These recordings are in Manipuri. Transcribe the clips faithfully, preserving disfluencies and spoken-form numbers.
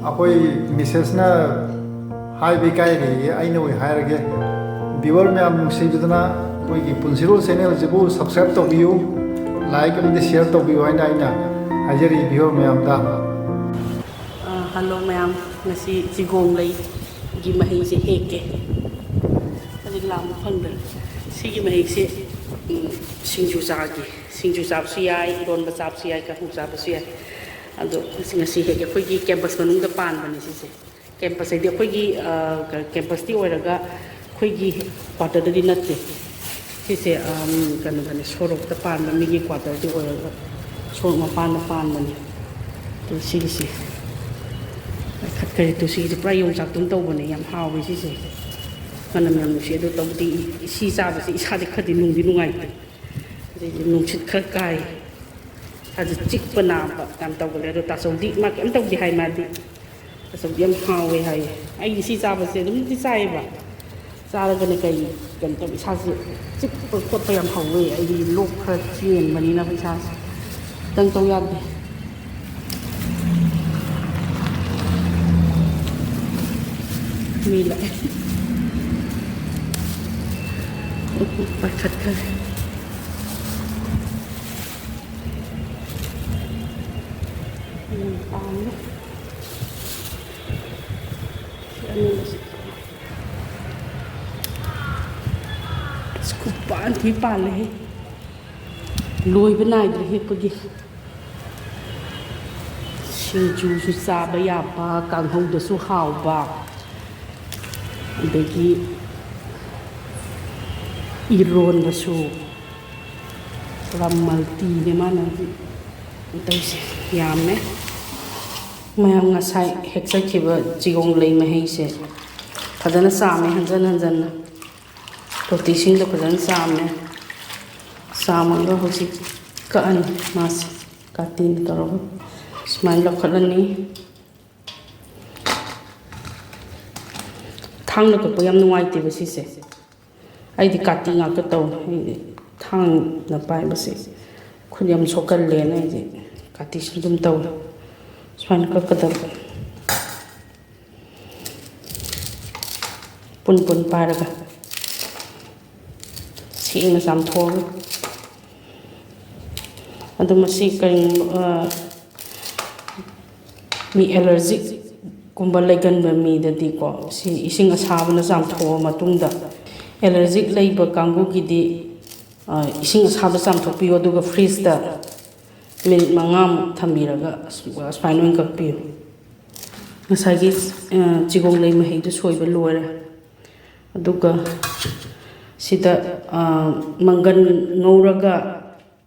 ꯑꯩꯈꯣꯏ ꯃꯤꯁꯦꯁꯅ ꯍꯥꯏꯕ ꯏꯀꯥꯏꯔꯦꯌꯦ, ꯑꯩꯅ ꯑꯣꯏ ꯍꯥꯏꯔꯒꯦ꯫ ꯚꯤꯌꯨꯋꯔ ꯃꯌꯥꯝ ꯅꯨꯡꯁꯤꯕꯤꯗꯨꯅ ꯑꯩꯈꯣꯏꯒꯤ ꯄꯨꯟꯁꯤꯔꯣꯜ ꯆꯦꯅꯦꯜꯁꯤꯕꯨ ꯁꯕꯁꯀ꯭ꯔꯥꯏꯕ ꯇꯧꯕꯤꯌꯨ, ꯂꯥꯏꯛ ꯑꯃꯗꯤ ꯁꯤꯌꯔ ꯇꯧꯕꯤꯌꯨ ꯍꯥꯏꯅ ꯑꯩꯅ ꯍꯥꯏꯖꯔꯤ ꯚꯤꯌꯨꯋꯔ ꯃꯌꯥꯝꯗ꯫ ꯑ, ꯍꯜꯂꯣ ꯃꯌꯥꯝ, ꯉꯁꯤ ꯆꯤꯒꯣꯡ ꯂꯩꯒꯤ ꯃꯍꯩꯁꯦ ꯍꯦꯛꯀꯦ꯫ ꯍꯧꯖꯤꯛ ꯂꯥꯝꯕ ꯐꯪꯗ꯭ꯔꯦ꯫ ꯁꯤꯒꯤ ꯃꯍꯩꯁꯦ, ꯎꯝ, ꯁꯤꯡꯖꯨ ꯆꯥꯒꯦ꯫ ꯁꯤꯡꯖꯨ ꯆꯥꯕꯁꯨ ꯌꯥꯏ, ꯏꯔꯣꯟꯕ ꯆꯥꯕꯁꯨ ꯌꯥꯏ, ꯀꯥꯡꯍꯧ ꯆꯥꯕꯁꯨ ꯌꯥꯏ꯫ ꯑꯗꯣ ꯉꯁꯤ ꯍꯦꯛꯀꯦ꯫ ꯑꯩꯈꯣꯏꯒꯤ ꯀꯦꯝꯄꯁ ꯃꯅꯨꯡꯗ ꯄꯥꯟꯕꯅꯦ ꯁꯤꯁꯦ꯫ ꯀꯦꯝꯄꯁ ꯍꯥꯏꯗꯤ ꯑꯩꯈꯣꯏꯒꯤ, ꯑ, ꯀꯦꯝꯄꯁꯇꯤ ꯑꯣꯏꯔꯒ ꯑꯩꯈꯣꯏꯒꯤ ꯀ꯭ꯋꯥꯇꯔꯗꯗꯤ ꯅꯠꯇꯦ꯫ ꯁꯤꯁꯦ, ꯑꯝ, ꯀꯩꯅꯣꯗꯅꯦ, ꯁꯣꯔꯣꯛꯇ ꯄꯥꯟꯕ ꯃꯤꯒꯤ ꯀ꯭ꯋꯥꯇꯔꯗꯤ ꯑꯣꯏꯔꯒ ꯁꯣꯔꯣꯛ ꯃꯄꯥꯟꯗ ꯄꯥꯟꯕꯅꯦ꯫ ꯑꯗꯨ ꯁꯤꯒꯤꯁꯦ ꯈꯠꯈꯔꯦ꯫ ꯇꯨ ꯁꯤꯒꯤꯁꯦ ꯄꯨꯔꯥ ꯌꯣꯡꯆꯥꯛꯇꯧꯅ ꯇꯧꯕꯅꯦ꯫ ꯌꯥꯝ ꯍꯥꯎꯋꯦ ꯁꯤꯁꯦ꯫ ꯃꯅꯝ ꯌꯥꯝ ꯅꯨꯡꯁꯤ꯫ ꯑꯗꯨ ꯇꯧꯕꯗꯤ ꯁꯤ ꯆꯥꯕꯁꯦ ꯏꯁꯥꯗꯤ ꯈꯔꯗꯤ ꯅꯨꯡꯗꯤ ꯅꯨꯡꯉꯥꯏꯇꯦ꯫ ꯑꯗꯩꯗꯤ ꯅꯨꯡꯁꯤꯠ ꯈꯔ ꯀꯥꯏ꯫ ꯏꯁꯥꯁꯦ ꯆꯤꯛꯄ ꯅꯥꯕ ꯌꯥꯝ ꯇꯧꯒꯜꯂꯦ꯫ ꯑꯗꯣ ꯇꯥꯆꯧꯗꯤ ꯃꯥ ꯀꯩꯝ ꯇꯧꯗꯦ ꯍꯥꯏ꯫ ꯃꯥꯗꯤ ꯇꯥꯆꯧꯗꯤ ꯌꯥꯝ ꯍꯥꯎꯋꯦ ꯍꯥꯏꯌꯦ꯫ ꯑꯩꯗꯤ ꯁꯤ ꯆꯥꯕꯁꯦ ꯑꯗꯨꯝꯗꯤ ꯆꯥꯏꯌꯦꯕ꯫ ꯆꯥꯔꯒꯅ ꯀꯩ ꯀꯩꯅꯣ ꯇꯧꯕ, ꯏꯁꯥꯁꯦ ꯆꯤꯛꯄ ꯈꯣꯠꯄ ꯌꯥꯝ ꯍꯧꯋꯦ꯫ ꯑꯩꯗꯤ ꯂꯣꯛ ꯈꯔ ꯆꯦꯟꯕꯅꯤꯅ ꯏꯁꯥꯁꯦ ꯈꯤꯇꯪ ꯇꯧ ꯌꯥꯗꯦ꯫ ꯃꯤ ꯂꯥꯛꯑꯦ꯫ ꯄꯥꯏꯈꯠꯈ꯭ꯔꯦ꯫ ꯎꯝ, ꯄꯥꯝꯃꯦ꯫ ꯁꯤ ꯑꯅꯤꯃꯛꯁꯦ꯫ ꯑꯁ, ꯈꯨꯄꯥꯟ ꯊꯤ ꯄꯥꯜꯂꯦꯍꯦ꯫ ꯂꯣꯏꯕ ꯅꯥꯏꯗ꯭ꯔꯦ ꯍꯦꯛꯄꯒꯤ꯫ ꯁꯤꯡꯖꯨꯁꯨ ꯆꯥꯕ ꯌꯥꯕ, ꯀꯥꯡꯍꯧꯗꯁꯨ ꯍꯥꯎꯕ, ꯑꯗꯒꯤ ꯏꯔꯣꯟꯕꯁꯨ꯫ ꯄꯨꯔꯥ ꯃꯜꯇꯤꯅꯦ ꯃꯥꯅ ꯍꯧꯖꯤꯛ ꯇꯧꯔꯤꯁꯦ, ꯌꯥꯝꯃꯦ꯫ ꯃꯌꯥꯝ ꯉꯁꯥꯏ ꯍꯦꯛꯆꯈꯤꯕ ꯆꯤꯒꯣꯡ ꯂꯩ ꯃꯍꯩꯁꯦ ꯐꯖꯅ ꯆꯥꯝꯃꯦ, ꯍꯟꯖꯟ ꯍꯟꯖꯟꯅ꯫ ꯇꯣꯇꯤꯁꯤꯡꯗ ꯐꯖꯅ ꯆꯥꯝꯃꯦ꯫ ꯆꯥꯝꯃꯒ ꯍꯧꯖꯤꯛ ꯀꯛꯑꯅꯤ ꯃꯥꯁꯦ꯫ ꯀꯥꯇꯤꯅ ꯇꯧꯔꯒ ꯁꯨꯃꯥꯏꯅ ꯂꯧꯈꯠꯂꯅꯤ꯫ ꯊꯥꯡꯅ ꯀꯛꯄ ꯌꯥꯝ ꯅꯨꯡꯉꯥꯏꯇꯦꯕ ꯁꯤꯁꯦ꯫ ꯑꯩꯗꯤ ꯀꯥꯇꯤ ꯉꯥꯛꯇ ꯇꯧꯋꯦ꯫ ꯑꯩꯗꯤ ꯊꯥꯡꯅ ꯄꯥꯏꯕꯁꯦ ꯈꯨꯠ ꯌꯥꯝ ꯁꯣꯛꯀꯜꯂꯦꯅ ꯑꯩꯗꯤ ꯀꯥꯇꯤꯁꯨ ꯑꯗꯨꯝ ꯇꯧꯋꯦ꯫ ꯁꯨꯃꯥꯏꯅ ꯀꯛꯀꯗꯕ꯫ ꯄꯨꯟ ꯄꯨꯟ ꯄꯥꯏꯔꯒ ꯁꯦꯡꯅ ꯆꯥꯝꯊꯣꯛꯑꯒ, ꯑꯗꯨ ꯃꯁꯤ ꯀꯔꯤꯒꯨꯝꯕ, ꯑ, ꯃꯤ ꯑꯦꯂꯔꯖꯤꯛꯀꯨꯝꯕ ꯂꯩꯒꯟꯕ ꯃꯤꯗꯗꯤꯀꯣ, ꯁꯤ ꯏꯁꯤꯡ ꯑꯁꯥꯕꯅ ꯆꯥꯝꯊꯣꯛꯑ ꯃꯇꯨꯡꯗ, ꯑꯦꯂꯔꯖꯤꯛ ꯂꯩꯕ ꯀꯥꯡꯕꯨꯒꯤꯗꯤ, ꯑ, ꯏꯁꯤꯡ ꯑꯁꯥꯕ ꯆꯥꯝꯊꯣꯛꯄꯤꯌꯨ, ꯑꯗꯨꯒ ꯐ꯭ꯔꯤꯖꯇ ꯃꯤꯅꯤꯠ ꯃꯉꯥꯃꯨꯛ ꯊꯝꯕꯤꯔꯒ ꯑꯁ-, ꯑꯁꯨꯃꯥꯏꯅ ꯑꯣꯏꯅ ꯀꯛꯄꯤꯌꯨ꯫ ꯉꯁꯥꯏꯒꯤ, ꯑ, ꯆꯤꯒꯣꯡ ꯂꯩ ꯃꯍꯤꯗꯨ ꯁꯣꯏꯕ ꯂꯣꯏꯔꯦ꯫ ꯑꯗꯨꯒ ꯁꯤꯗ, ꯑ, ꯃꯪꯒꯟ ꯉꯧꯔꯒ,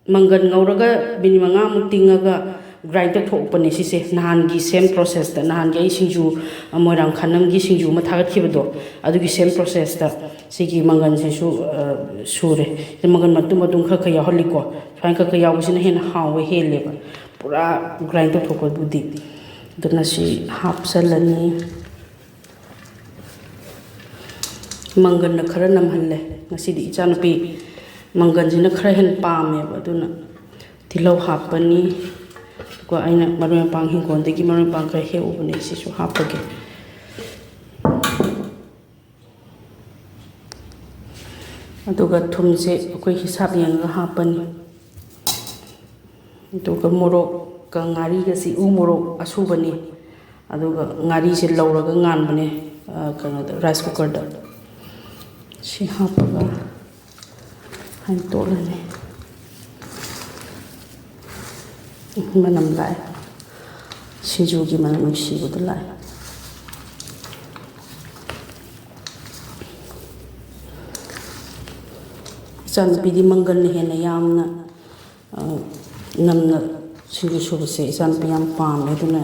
ꯃꯪꯒꯟ ꯉꯧꯔꯒ ꯃꯤꯅꯤꯠ ꯃꯉꯥꯃꯨꯛ ꯇꯤꯡꯉꯒ ꯒ꯭ꯔꯥꯏꯟ ꯇꯧꯊꯣꯛꯄꯅꯦ ꯁꯤꯁꯦ꯫ ꯅꯍꯥꯟꯒꯤ ꯁꯦꯝ ꯄ꯭ꯔꯣꯁꯦꯁꯇ, ꯅꯍꯥꯟꯒꯤ ꯑꯩ ꯁꯤꯡꯖꯨ, ꯑ, ꯃꯣꯏꯔꯥꯡ ꯈꯥꯅꯝꯒꯤ ꯁꯤꯡꯖꯨ ꯑꯃ ꯊꯥꯒꯠꯈꯤꯕꯗꯣ, ꯑꯗꯨꯒꯤ ꯁꯦꯝ ꯄ꯭ꯔꯣꯁꯦꯁꯇ ꯁꯤꯒꯤ ꯃꯪꯒꯟꯁꯤꯁꯨ, ꯑ, ꯁꯨꯔꯦ꯫ ꯃꯪꯒꯟ ꯃꯇꯨꯝ ꯃꯇꯨꯝ ꯈꯔ ꯈꯔ ꯌꯥꯎꯍꯜꯂꯤꯀꯣ꯫ ꯁꯨꯃꯥꯏꯅ ꯈꯔ ꯈꯔ ꯌꯥꯎꯕꯁꯤꯅ ꯍꯦꯟꯅ ꯍꯥꯎꯕ ꯍꯦꯜꯂꯦꯕ, ꯄꯨꯔꯥ ꯒ꯭ꯔꯥꯏꯟ ꯇꯧꯊꯣꯛꯄꯕꯨꯗꯤ꯫ ꯑꯗꯨꯅ ꯁꯤ ꯍꯥꯞꯆꯜꯂꯅꯤ꯫ ꯃꯪꯒꯟꯅ ꯈꯔ ꯅꯝꯍꯜꯂꯦ꯫ ꯉꯁꯤꯗꯤ ꯏꯆꯥꯅꯨꯄꯤ ꯃꯪꯒꯟꯁꯤꯅ ꯈꯔ ꯍꯦꯟꯅ ꯄꯥꯝꯃꯦꯕ, ꯑꯗꯨꯅ ꯇꯤꯜꯍꯧ ꯍꯥꯞꯄꯅꯤ꯫ ꯑꯗꯨꯒ ꯑꯩꯅ ꯃꯔꯣꯏ ꯃꯄꯥꯡ ꯍꯤꯡꯒꯣꯜꯗꯒꯤ ꯃꯔꯣꯏ ꯃꯄꯥꯡ ꯈꯔ ꯍꯦꯛꯎꯕꯅꯦ, ꯁꯤꯁꯨ ꯍꯥꯞꯄꯒꯦ꯫ ꯑꯗꯨꯒ ꯊꯨꯝꯁꯦ ꯑꯩꯈꯣꯏ ꯍꯤꯁꯥꯞ ꯌꯦꯡꯉꯒ ꯍꯥꯞꯄꯅꯤ꯫ ꯑꯗꯨꯒ ꯃꯣꯔꯣꯛꯀ ꯉꯥꯔꯤꯒꯁꯤ ꯎ ꯃꯣꯔꯣꯛ ꯑꯁꯨꯕꯅꯤ꯫ ꯑꯗꯨꯒ ꯉꯥꯔꯤꯁꯦ ꯂꯧꯔꯒ ꯉꯥꯟꯕꯅꯦ, ꯑ, ꯀꯩꯅꯣꯗ, ꯔꯥꯏꯁ ꯀꯨꯀꯔꯗ꯫ ꯁꯤ ꯍꯥꯞꯄꯒ ꯍꯥꯏꯅ ꯇꯣꯠꯂꯅꯤ꯫ ꯃꯅꯝ ꯂꯥꯛꯑꯦ꯫ ꯁꯤꯡꯖꯨꯒꯤ ꯃꯅꯝ ꯅꯨꯡꯁꯤꯕꯗꯣ ꯂꯥꯛꯑꯦ꯫ ꯏꯆꯥꯅꯨꯄꯤꯗꯤ ꯃꯪꯒꯟꯅ ꯍꯦꯟꯅ ꯌꯥꯝꯅ, ꯑ, ꯅꯝꯅ ꯁꯤꯡꯖꯨ ꯁꯨꯕꯁꯦ ꯏꯆꯥꯅꯨꯄꯤ ꯌꯥꯝ ꯄꯥꯝꯃꯦ, ꯑꯗꯨꯅ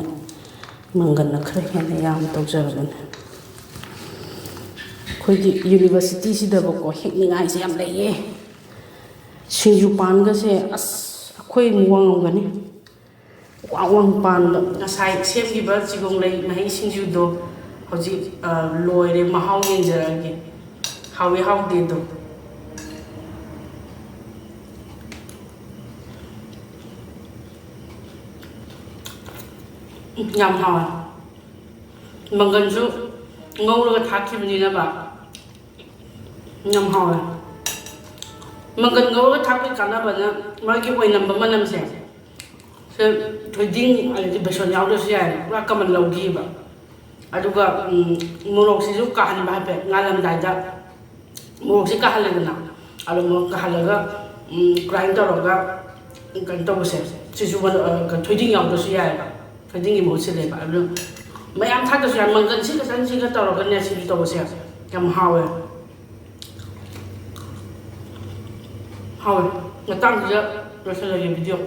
ꯃꯪꯒꯟꯅ ꯈꯔ ꯍꯦꯟꯅ ꯌꯥꯝ ꯇꯧꯖꯔꯕꯅꯦ꯫ ꯑꯩꯈꯣꯏꯒꯤ ꯌꯨꯅꯤꯚꯔꯁꯤꯇꯤꯁꯤꯗꯕꯀꯣ ꯍꯦꯛꯅꯤꯡꯉꯥꯏꯁꯦ ꯌꯥꯝ ꯂꯩꯌꯦ꯫ ꯁꯤꯡꯖꯨ ꯄꯥꯟꯒꯁꯦ ꯑꯁ ꯑꯩꯈꯣꯏ ꯃꯨꯛ ꯋꯥꯡꯉꯝꯒꯅꯤ꯫ ꯋꯥꯡ ꯋꯥꯡ ꯄꯥꯟꯕ꯫ ꯉꯁꯥꯏ ꯁꯦꯝꯈꯤꯕ ꯆꯤꯒꯣꯡꯂꯩ ꯃꯍꯤ ꯁꯤꯡꯖꯨꯗꯣ ꯍꯧꯖꯤꯛ, ꯑ, ꯂꯣꯏꯔꯦ꯫ ꯃꯍꯥꯎ ꯌꯦꯡꯖꯔꯛꯑꯒꯦ꯫ ꯍꯥꯎꯏ ꯍꯥꯎꯗꯦꯗꯣ꯫ ꯎꯝ, ꯌꯥꯝ ꯍꯥꯎꯋꯦ꯫ ꯃꯪꯒꯟꯁꯨ ꯉꯧꯔꯒ ꯊꯥꯛꯈꯤꯕꯅꯤꯅꯕ ꯌꯥꯝ ꯍꯥꯎꯋꯦ꯫ ꯃꯪꯒꯟ ꯉꯧꯔꯒ ꯊꯥꯛꯄꯒꯤ ꯀꯥꯟꯅꯕꯅ ꯃꯥꯒꯤ ꯑꯣꯏꯅꯝꯕ ꯃꯅꯝꯁꯦ, ꯁꯦ ꯊꯣꯏꯗꯤꯡ ꯑꯗꯩꯗꯤ ꯕꯦꯁꯣꯟ ꯌꯥꯎꯗ꯭ꯔꯁꯨ ꯌꯥꯏ, ꯄꯨꯔꯥ ꯀꯃꯟ ꯂꯧꯈꯤꯕ꯫ ꯑꯗꯨꯒ ꯎꯝ, ꯃꯣꯔꯣꯛꯁꯤꯁꯨ ꯀꯥꯍꯟꯕ ꯍꯥꯏꯐꯦꯠ ꯉꯥꯜꯂꯝꯗꯥꯏꯗ ꯃꯣꯔꯣꯛꯁꯤ ꯀꯥꯍꯜꯂꯦꯗꯅ꯫ ꯑꯗꯣ ꯃꯣꯔꯣꯛ ꯀꯥꯍꯜꯂꯒ ꯎꯝ, ꯒ꯭ꯔꯥꯏꯟ ꯇꯧꯔꯒ ꯀꯩꯅꯣ ꯇꯧꯕꯁꯦ, ꯁꯤꯁꯨ ꯃꯣꯔꯣꯛ, ꯑ, ꯊꯣꯏꯗꯤꯡ ꯌꯥꯎꯗ꯭ꯔꯁꯨ ꯌꯥꯏꯑꯕ꯫ ꯊꯣꯏꯗꯤꯡꯒꯤ ꯃꯍꯨꯠ ꯁꯤꯜꯂꯦꯕ꯫ ꯑꯗꯨ ꯃꯌꯥꯝ ꯊꯥꯛꯇ꯭ꯔꯁꯨ ꯌꯥꯏ, ꯃꯪꯒꯟ ꯁꯤ ꯈꯛꯇꯪꯁꯤꯒ ꯇꯧꯔꯒꯅꯦ ꯁꯤꯡꯖꯨ ꯇꯧꯕꯁꯦ ꯌꯥꯝ ꯍꯥꯎꯋꯦ꯫ ꯍꯥꯎꯋꯦ꯫ ꯃꯇꯥꯡꯁꯤꯗ ꯂꯣꯏꯁꯤꯜꯂꯒꯦ ꯚꯤꯗꯤꯑꯣ꯫